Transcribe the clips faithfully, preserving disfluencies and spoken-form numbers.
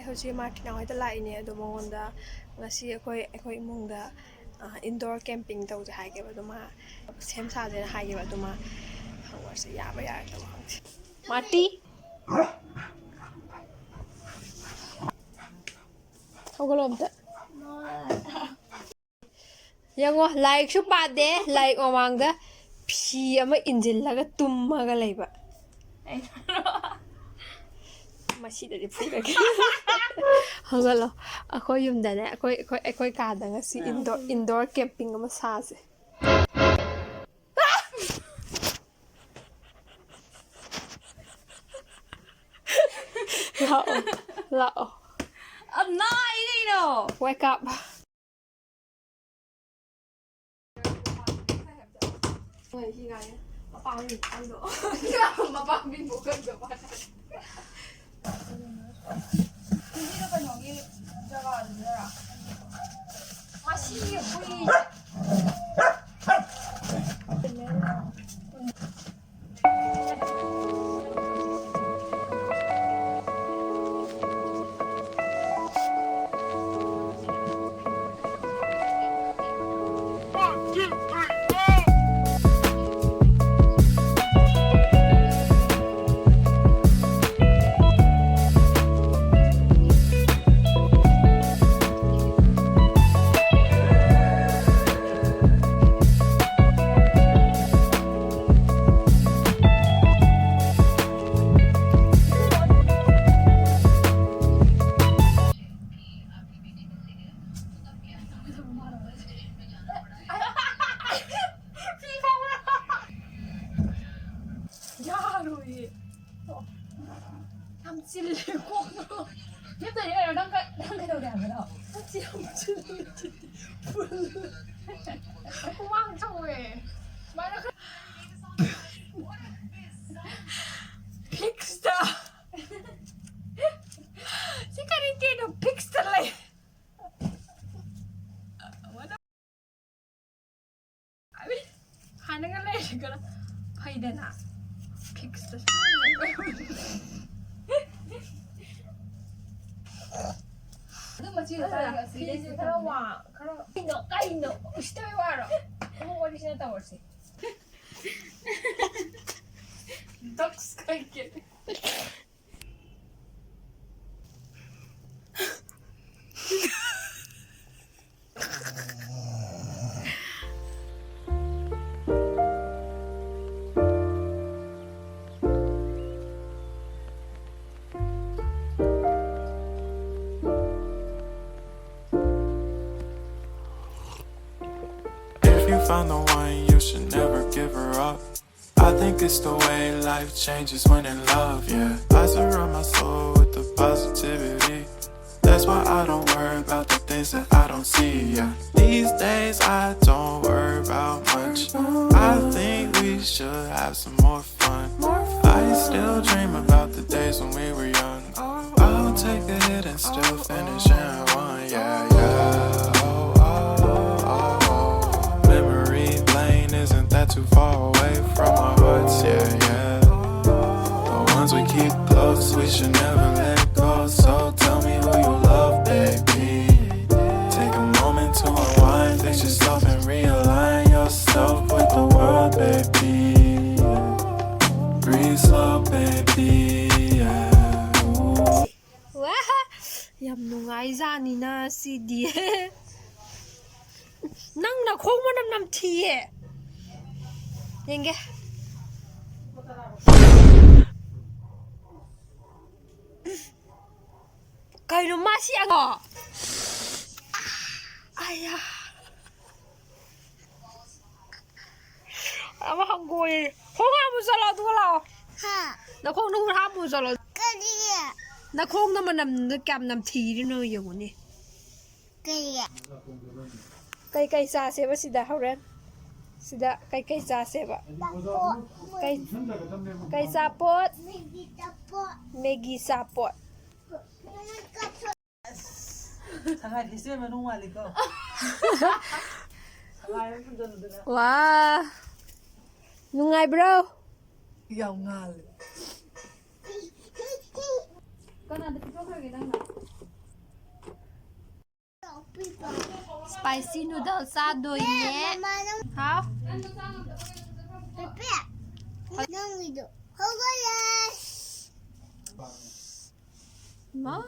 ꯍꯧꯖꯤꯛ ꯃꯥꯔꯇꯤꯅꯥ ꯍꯣꯏꯗ ꯂꯥꯛꯏꯅꯦ꯫ ꯑꯗꯣ ꯃꯉꯣꯟꯗ ꯉꯁꯤ ꯑꯩꯈꯣꯏ ꯑꯩꯈꯣꯏ ꯏꯃꯨꯡꯗ ꯏꯟꯗꯣꯔ ꯀꯦꯝꯄꯤꯡ ꯇꯧꯁꯦ ꯍꯥꯏꯒꯦꯕ꯫ ꯑꯗꯣ ꯃꯥ ꯁꯦꯝ ꯁꯥꯁꯦꯅ ꯍꯥꯏꯒꯦꯕ꯫ ꯑꯗꯣ ꯃꯥ ꯍꯪꯉꯨꯔꯁꯦ ꯌꯥꯕ꯭ꯔꯥ ꯌꯥꯔꯣꯏꯗꯕ ꯈꯪꯗꯦ꯫ ꯃꯥꯔꯇꯤ, ꯍꯧꯒꯠꯂꯣ ꯑꯝꯇ꯫ ꯌꯦꯡꯉꯣ, ꯂꯥꯏꯔꯤꯛꯁꯨ ꯄꯥꯗꯦ, ꯂꯥꯏꯔꯤꯛ ꯃꯃꯥꯡꯗ ꯐꯤ ꯑꯃ ꯏꯟꯁꯤꯜꯂꯒ ꯇꯨꯝꯃꯒ ꯂꯩꯕ꯫ ꯃꯁꯤꯗꯗꯤ ꯐꯨꯔꯒꯦ꯫ ꯍꯧꯒꯠꯂꯣ꯫ ꯑꯩꯈꯣꯏ ꯌꯨꯝꯗꯅꯦ, ꯑꯩꯈꯣꯏ ꯑꯩꯈꯣꯏ ꯑꯩꯈꯣꯏ ꯀꯥꯗ ꯉꯁꯤ ꯏꯟꯗꯣꯔ ꯏꯟꯗꯣꯔ ꯀꯦꯝꯄꯤꯡ ꯑꯃ ꯁꯥꯁꯦ꯫ ꯂꯥꯛꯑꯣ, ꯂꯥꯛꯑꯣ꯫ ꯑ, ꯅꯥꯏ ꯀꯩꯅꯣ? Wake up. ꯃꯄꯥꯡꯒꯜꯗꯣ꯫ ꯃꯄꯥꯡꯒꯜ ꯃꯥꯟꯅꯗꯦ꯫ ꯁꯤꯗꯣ ꯀꯩꯅꯣꯒꯤ ꯖꯒꯥꯗꯨꯗꯔꯥ? ꯃꯁꯤ ꯍꯨꯏ꯫ ꯌꯥꯔꯣꯏꯌꯦ꯫ ꯌꯥꯝ ꯆꯤꯜꯂꯦ ꯀꯣꯛꯇꯣ꯫ ꯂꯦꯞꯇꯣꯏꯅꯦ ꯀꯩꯅꯣ, ꯅꯪ ꯀ-, ꯅꯪ ꯀꯩꯗꯧꯔꯦ ꯍꯥꯏꯕꯅꯣ? ꯅꯪ ꯆꯤꯜꯂꯦ, ꯆꯤꯜꯂꯦ꯫ ꯐꯨꯜ꯫ ꯍꯨꯃꯥꯡ ꯁꯧꯋꯦ꯫ ꯁꯨꯃꯥꯏꯅ ꯈꯔ ꯐꯤꯛꯁꯇ꯫ ꯁꯤ ꯀꯔꯤ ꯀꯩꯅꯣ ꯐꯤꯛꯁꯇ ꯂꯩ? ꯍꯥꯟꯅꯒ ꯂꯩꯔꯒ ꯐꯩꯗꯅ ꯐꯤꯛꯁꯇ ꯁꯨꯝ ꯂꯩꯕ꯫ ꯑꯗꯨꯝ ꯃꯆꯤꯗꯣ ꯄꯥꯏꯔꯒ ꯁꯤꯗꯩꯁꯤꯗ ꯐꯤꯁꯦ ꯈꯔ ꯊꯝꯃꯦ꯫ ꯋꯥꯡ-, ꯈꯔ ꯀꯩꯅꯣ, ꯀꯩꯅꯣ? ꯎꯁꯤꯠꯇꯕꯩ ꯋꯥꯔꯣ? ꯑꯃꯨꯛ ꯋꯥꯔꯤꯁꯤꯅ ꯇꯧꯔꯁꯤ꯫ ꯗꯛꯁ ꯀꯩꯒꯤ? If you find the one, you should never give her up. I think it's the way life changes when in love, yeah. I surround my soul with the positivity. That's why I don't worry about the things that I don't see, yeah. These days I don't worry about much. I think we should have some more fun. I still dream about the days when we were young. I'll take a hit and still finish in one, yeah, yeah. Oh, oh, oh, oh. Memory lane isn't that too far away from our hearts, yeah, yeah. The ones we keep close, we should never let go. So tell me who you love, baby. Take a moment to unwind, fix yourself and realign yourself with the world, baby. Breathe slow, baby, yeah. Ooh. ꯋꯥ! ꯌꯥꯝ ꯅꯨꯡꯉꯥꯏꯖꯥꯅꯤꯅ ꯁꯤꯗꯤ꯫ ꯅꯪ ꯅꯈꯣꯡ ꯃꯅꯝ ꯅꯝꯊꯤꯌꯦ꯫ ꯌꯦꯡꯒꯦ꯫ ꯀꯩꯅꯣ ꯃꯥꯁꯤ ꯑꯉꯣ? ꯑꯌꯥ꯫ ꯑꯃ ꯍꯪꯒꯣꯏ꯫ ꯈꯣꯡ ꯍꯥꯝꯃꯨ ꯆꯠꯂꯣ, ꯑꯗꯨꯒ ꯂꯥꯛꯑꯣ꯫ ꯍꯥ? ꯅꯈꯣꯡꯗꯣ ꯍꯥꯝꯃꯨ ꯆꯠꯂꯣ꯫ ꯀꯔꯤ? ꯅꯈꯣꯡꯗꯣ ꯃꯅꯝꯗꯣ ꯀꯌꯥꯝ ꯅꯝꯊꯤꯔꯤꯅꯣ ꯌꯦꯡꯉꯨꯅꯦ꯫ ꯀꯔꯤ? ꯀꯩꯀꯩ ꯆꯥꯁꯦꯕ ꯁꯤꯗ ꯍꯣꯔꯦꯟ? ꯁꯤꯗ ꯀꯩꯀꯩ ꯆꯥꯁꯦꯕ? ꯆꯥꯄꯣꯠ꯫ ꯀꯩ-, ꯀꯩ ꯆꯥꯄꯣꯠ? ꯃꯦꯒꯤ ꯆꯥꯄꯣꯠ꯫ ꯃꯦꯒꯤ ꯆꯥꯄꯣꯠ꯫ ꯁꯉꯥꯏ ꯐꯦꯁꯇꯤꯚꯦꯜ ꯃꯅꯨꯡ ꯃꯥꯜꯂꯤꯀꯣ꯫ ꯁꯉꯥꯏ ꯑꯃ ꯊꯝꯖꯜꯂꯨꯗꯅ꯫ ꯋꯥ! ꯅꯨꯡꯉꯥꯏꯕ꯭ꯔꯣ? ꯌꯥꯝ ꯉꯥꯜꯂꯦ꯫ Spicy noodle ꯆꯥꯗꯣꯏꯅꯦ꯫ ꯍꯥꯎ꯫ ꯄꯦꯄꯦ, ꯅꯪꯒꯤꯗꯣ ꯍꯧꯒꯠꯂꯦ꯫ ꯃꯥꯎ꯫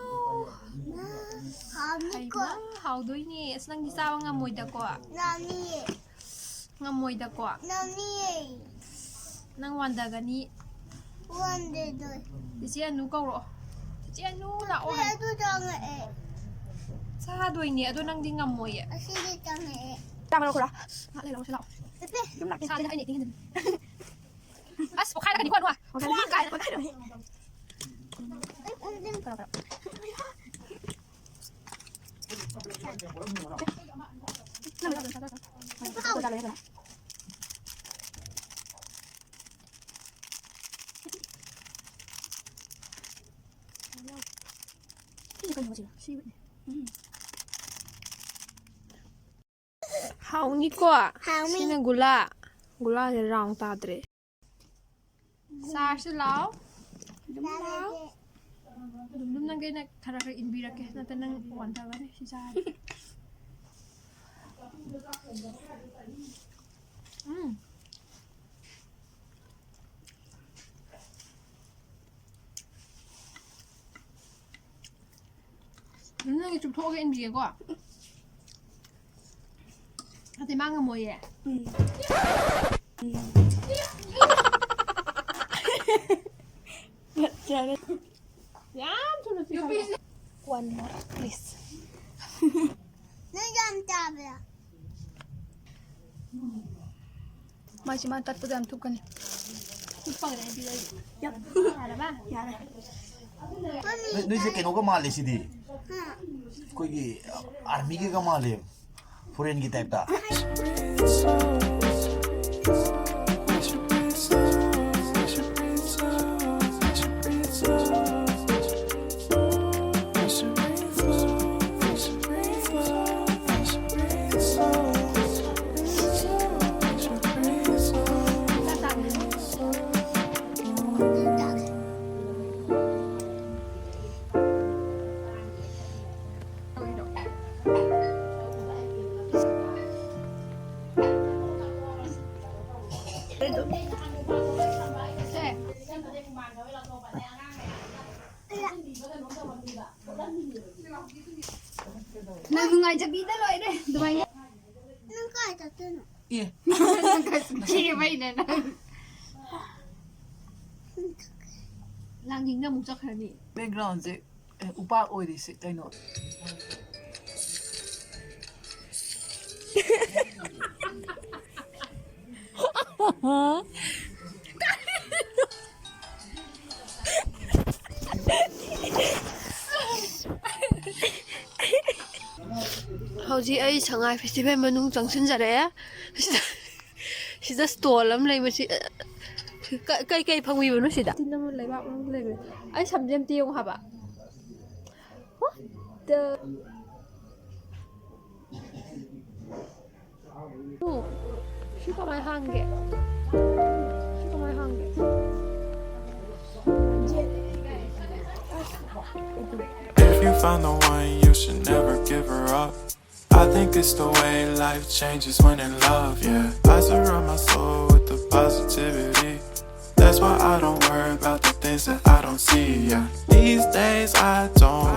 ꯍꯥꯎꯅꯤꯀꯣ꯫ ꯍꯩꯃꯥ, ꯍꯥꯎꯗꯣꯏꯅꯦ꯫ ꯑꯁ, ꯅꯪꯗꯤ ꯆꯥꯕ ꯉꯝꯃꯣꯏꯗꯀꯣ꯫ ꯉꯝꯅꯤꯌꯦ꯫ ꯉꯝꯃꯣꯏꯗꯀꯣ꯫ ꯉꯝꯅꯤꯌꯦ꯫ ꯅꯪ ꯋꯥꯟꯗꯒꯅꯤ꯫ ꯋꯥꯟꯗꯦꯗꯣꯏ꯫ ꯆꯤꯆꯦ ꯑꯅꯨ ꯀꯧꯔꯛꯑꯣ꯫ ꯆꯤꯆꯦ ꯑꯅꯨ ꯂꯥꯛꯑꯣ ꯍꯥꯏ꯫ ꯑꯗꯨ ꯆꯪꯉꯛꯑꯦ꯫ ꯆꯥꯗꯣꯏꯅꯦ, ꯑꯗꯣ ꯅꯪꯗꯤ ꯉꯝꯃꯣꯏꯌꯦ꯫ ꯑꯁꯤꯗꯤ ꯆꯪꯉꯛꯑꯦ꯫ ꯆꯥꯕ ꯂꯧꯔꯛꯎꯔꯥ? ꯉꯥꯏꯍꯥꯛ ꯂꯩꯔ ꯂꯧꯔꯁꯤ ꯂꯥꯛꯑꯣ꯫ ꯄꯦꯄꯦ꯫ ꯌꯨꯝ ꯂꯥꯛꯀꯦ꯫ ꯁꯥꯗꯅ ꯑꯩꯅ ꯏꯪꯍꯟꯗꯣꯏꯅꯦ꯫ ꯑꯁ, ꯄꯣꯛꯈꯥꯏꯔꯛꯀꯅꯤꯀꯣ, ꯑꯅꯨ꯫ ꯄꯣꯛꯈꯥꯏꯔꯛꯀꯅꯤ꯫ ꯄꯣꯛꯈꯥꯏꯔꯛꯀꯅꯤ꯫ ꯍꯥꯎꯅꯤꯀꯣ? ꯍꯥꯎꯅꯤ꯫ ꯁꯤꯅ ꯒꯨꯂꯥ꯫ ꯒꯨꯂꯥꯁꯦ ꯔꯥꯎꯟ ꯇꯥꯗ꯭ꯔꯦ꯫ ꯆꯥꯔꯁꯤ ꯂꯥꯎ꯫ ꯑꯗꯨꯝ ꯂꯥꯎ꯫ ꯆꯥꯔꯁꯦ꯫ ꯑꯗꯨꯝ, ꯑꯗꯨꯝ ꯅꯪꯒꯤ ꯑꯩꯅ ꯈꯔ ꯈꯔ ꯏꯟꯕꯤꯔꯛꯀꯦ꯫ ꯅꯠꯇ ꯅꯪ ꯋꯥꯟꯊꯒꯅꯤ ꯁꯤ ꯆꯥꯔꯗꯤ꯫ ꯎꯝ꯫ ꯑꯗꯨꯝ ꯅꯪꯒꯤ ꯆꯨꯞꯊꯣꯛꯑꯒ ꯏꯟꯕꯤꯒꯦꯀꯣ꯫ ꯑꯇꯩ ꯃꯥ ꯉꯝꯃꯣꯏꯌꯦ꯫ ꯎꯝ꯫ ꯎꯝ꯫ ꯌꯥꯔꯦ꯫ ꯌꯥꯝ ꯊꯨꯅ ꯆꯨꯞꯊꯣꯛꯑꯣ꯫ One more, please. ꯅꯪ ꯌꯥꯝ ꯆꯥꯕ꯭ꯔꯥ? ꯃꯥꯁꯤ ꯃꯥ ꯇꯠꯄꯗ ꯌꯥꯝ ꯊꯨꯞꯀꯅꯤ꯫ ꯊꯨꯞꯄꯒꯅꯦ ꯑꯩ ꯄꯤꯔꯛꯏꯁꯦ꯫ ꯌꯥꯔꯕ? ꯌꯥꯔꯦ꯫ ꯅꯣꯏ, ꯅꯣꯏꯁꯦ ꯀꯩꯅꯣꯒ ꯃꯥꯜꯂꯦ ꯁꯤꯗꯤ꯫ ꯍꯥ꯫ ꯑꯩꯈꯣꯏꯒꯤ ꯑꯥꯔꯃꯤꯒꯤꯒ ꯃꯥꯜꯂꯦ꯫ ꯐꯣꯔꯦꯟꯒꯤ ꯇꯥꯏꯞꯇ꯫ ꯅꯪ ꯅꯨꯡꯉꯥꯏꯖꯕꯤꯗ ꯂꯣꯏꯔꯦ ꯑꯗꯨꯃꯥꯏꯅ꯫ ꯅꯪ ꯀꯥꯏ ꯆꯠꯇꯣꯏꯅꯣ? ꯑꯦ, ꯅꯪ ꯀꯥꯏ ꯆꯠꯈꯤꯕꯩꯅꯦ ꯅꯪ꯫ ꯂꯥꯡꯅꯤꯡꯅ ꯑꯃꯨꯛ ꯆꯠꯈ꯭ꯔꯅꯤ꯫ Backgroundꯁꯦ, ꯑꯦ, ꯎꯄꯥꯛ ꯑꯣꯏꯔꯤꯁꯦ ꯀꯩꯅꯣ? ꯍꯧꯖꯤꯛ ꯑꯩ ꯁꯉꯥꯏ ꯐꯦꯁꯇꯤꯚꯦꯜ ꯃꯅꯨꯡ ꯆꯪꯁꯤꯟꯖꯔꯛꯑꯦ꯫ ꯁꯤꯗ, ꯁꯤꯗ ꯁ꯭ꯇꯣꯜ ꯑꯃ ꯂꯩꯕꯁꯤ, ꯀ-, ꯀꯩ ꯀꯩ ꯐꯪꯕꯤꯕꯅꯣ ꯁꯤꯗ? ꯇꯤꯟ ꯑꯃ ꯂꯩꯕꯥꯛ ꯃꯅꯨꯡꯗ ꯂꯩꯕꯅꯦ꯫ ꯑꯩ ꯁꯝꯁꯦ ꯑꯝꯇ ꯌꯦꯡꯉꯨ ꯍꯥꯏꯕ꯫ What the? ꯁꯤ ꯀꯃꯥꯏ ꯍꯥꯡꯒꯦ? ꯁꯤ ꯀꯃꯥꯏ ꯍꯥꯡꯒꯦ? If you find the one, you should never give her up. I think it's the way life changes when in love, yeah. I surround my soul with the positivity. That's why I don't worry about the things that I don't see, yeah. These days I don't